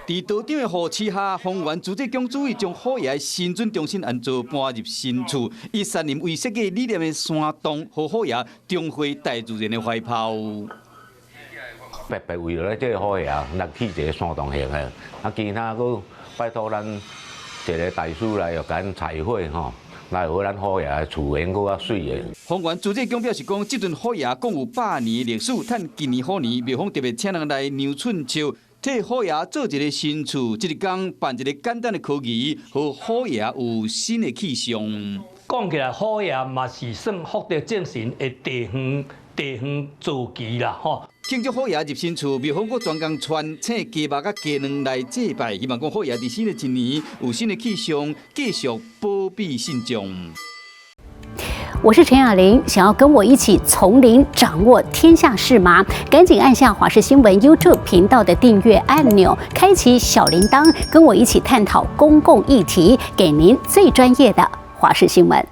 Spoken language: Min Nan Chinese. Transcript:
佇道長的護持下，豐原慈濟宮主委將虎爺的神尊重新安座搬入新厝，以山林為設計理念的山洞，予虎爺重回大自然的懷抱。特別為了這個虎爺，來起一个山洞型的，啊，其他閣拜託咱一个大師來予咱彩繪吼，來予咱虎爺的厝園閣較媠的。豐原慈濟宮表示講，這尊虎爺共有100年歷史，趁今年虎年，廟方特別請人來量寸尺，替虎爺做一个新厝，這一工辦一个簡單的科儀，予虎爺有新的氣象。講起來，虎爺嘛是算福德正神的地方坐騎啦，吼。慶祝虎爺入新厝，廟方閣專工傳請雞肉佮雞卵來祭拜，希望講虎爺佇新的一年有新的氣象，繼續保庇信眾。我是陳雅玲，想要跟我一起從零掌握天下事嗎？趕緊按下華視新聞 YouTube 頻道的訂閱按鈕，開啟小鈴鐺，跟我一起探討公共議題，給您最專業的華視新聞。